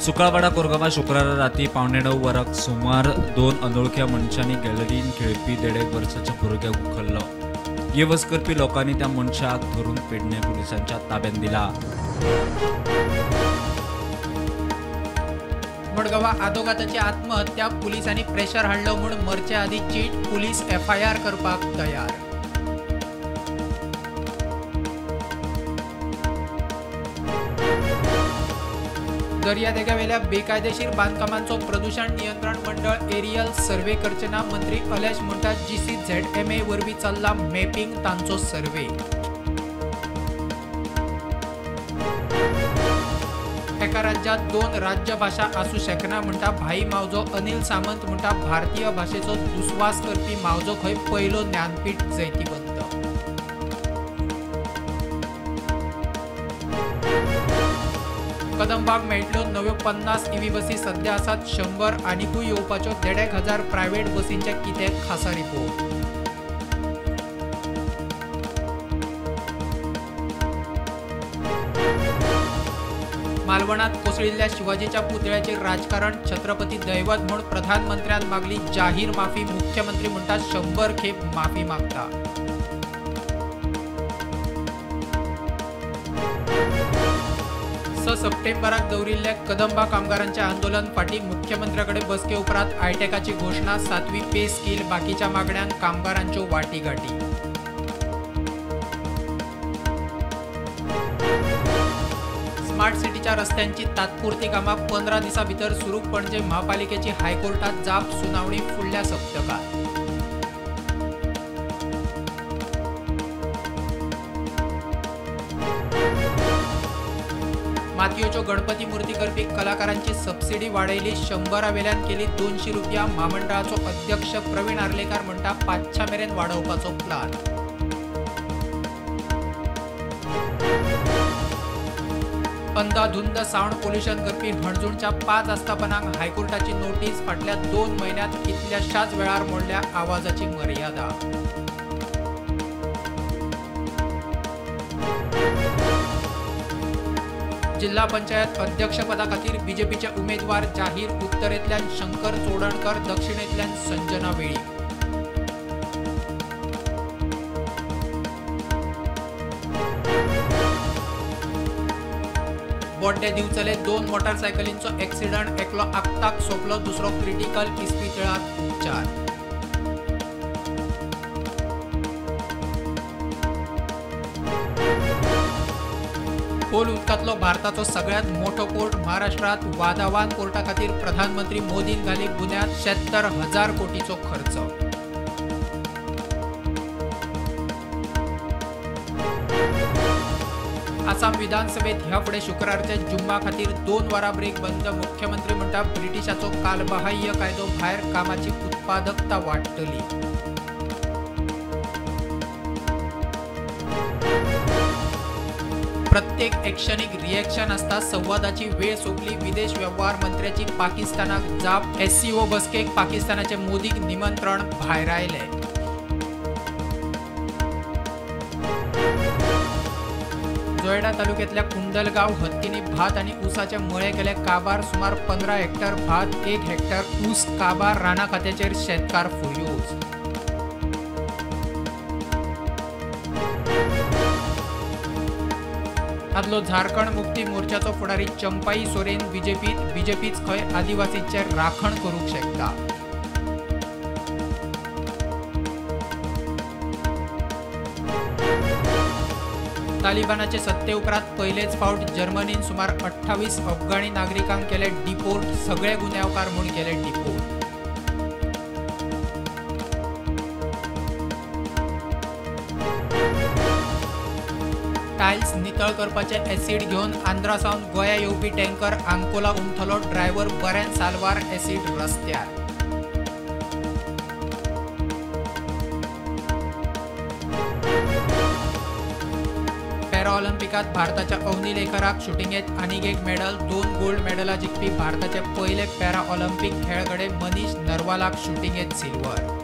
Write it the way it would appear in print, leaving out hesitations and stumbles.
सुकाळवाडा कोरगांवां शुक्रारा राती 8:45 वरांक सुमार 2 अनोळख्या मनशांनी गॅलरीन खेळपी 1.5 वर्साच्या भुरग्याक उखल्लो. ये वस करपी लोकांनी त्या मनशाक धरून पेडणे पुलिसांच्या ताब्यात दिला. मडगांवा आदोगाताची आत्महत्या, पुलिसांनी प्रेशर हाडलो म्हूण मरचे आदीं चीट, पुलीस एफआयआर करपाक तयार. दर्यादेगावेल्या बेकायदेशीर बांदकामांचो प्रदूषण नियंत्रण मंडळ एरियल सर्वे करचे ना, मंत्री अलेश म्हणटा GCZMA वरवीं चल्ला मॅपिंग तांचो सर्वे. एका राज्यात 2 राज्यभाशा आसूं शकना म्हणटा भाई मावजो. अनिल सामंत म्हणटा भारतीय भाशेचो दुस्वास करपी मावजो खंय पयलो ज्ञानपीठ जैतिवंत. कदंबाक मेळटल्यो नव्यो 50 ईव्ही बसी, सध्या आसात 100, आनिकूय येवपाच्यो 1,500 प्रायव्हेट बसींचे कितें खासा रिपोर्ट. मालवणात कोसळिल्ल्या शिवाजीच्या पुतळ्याचेर राजकारण, छत्रपती दैवत म्हूण प्रधानमंत्र्यान मागली जाहीर माफी, मुख्यमंत्री म्हणटा 100 खेप माफी मागता. सप्टेंबराक दवरिल्ल्या कदंबा कामगारांचे आंदोलन फाटीं मुख्यमंत्र्याकडे बसके उपरांत आयटेकाची घोशणा, 7वी पे स्केल, बाकीच्या मागण्यांक कामगारांच्यो वाटीगाटी. स्मार्ट सिटीच्या रस्त्यांची तात्पुरती कामां 15 दिसां भितर सुरू, पणजे म्हापालिकेची हायकोर्टात जाप, सुनावणी फुडल्या सप्तकात. मातयेच्यो गणपती मूर्ती करपी कलाकारांची सबसिडी वाडयली, 100 वेल्यान केली 200 रुपया. म्हामंडळाचो अध्यक्ष प्रवीण आर्लेकार म्हणटा 500 मेरेन वाडोवपाचो प्लान. अंदाधुंद सावंड पोल्युशन करपी हणजूणच्या 5 आस्थापनांक हायकोर्टाची नोटीस, फाटल्या 2 म्हयन्यांत कितल्याशाच वेळार मोडल्या आवाजाची मर्यादा. जिल्हा पंचायत अध्यक्षपदा खातीर बीजेपीचे उमेदवार जाहीर, उत्तरेंतल्यान शंकर चोडणकर, दक्षिणेंतल्यान संजना वेळीप. बोड्डे दिवचले 2 मोटारसायकलींचो एक्सिडंट, एकलो आक्ताक सोंपलो, दुसरो क्रिटिकल, इस्पितळांत उपचार. खोल उदकांतलो भारताचो सगळ्यांत मोठो पोर्ट महाराष्ट्रात, वादावान पोर्टा खातीर प्रधानमंत्री मोदीन घाली बुन्याद, 76,000 कोटीचो खर्च. आसाम विधानसभेत ह्या फुडें शुक्रारच्या जुम्मा खातीर 2 वरां ब्रेक बंद, मुख्यमंत्री म्हणटा ब्रिटिशाचो कालबाह्य कायदो भायर, कामाची उत्पादकता वाडटली. प्रत्येक एक्शनीक रिएक्शन आसता, संवादाची वेळ सोंपली, विदेश वेव्हार मंत्र्याची पाकिस्तानाक जाप, SCO बसकेक पाकिस्तानाचे मोदीक निमंत्रण भायरायलें. जोयडा तालुक्यातल्या कुंडलगांव हत्तींनी भात आनी ऊसाचे मळे केले काबार, सुमार 15 हेक्टर भात, 1 हेक्टर ऊस काबार, राना खात्याचेर शेतकार फुर्योज. आदलो झारखंड मुक्ती मोर्चाचो फुडारी चंपाई सोरेन बीजेपीत, बीजेपीच खंय आदिवासींचे राखण करूंक शकता. तालिबानाचे सत्ते उपरांत पयलेच फावट जर्मनीन सुमार 28 अफगाणी नागरिकांक केले डिपोर्ट, सगळे गुन्यांवकार म्हूण केले डिपोर्ट. टायल्स नितळ करपाचे एसिड घेवन आंध्रा सावन गोंया येवपी टँकर आंकोला उमथलो, ड्रायव्हर बऱ्यान साल्वार, एसिड रस्त्यार. पॅरा ऑलिम्पिकात भारताच्या अवनी लेखराक शुटिंगेत आनीक 1 मेडल, 2 गोल्ड मेडलां जिखपी भारताचे पयले पॅरा ऑलिम्पिक खेळगडे मनीष नरवालाक शुटिंगेत सिल्वर.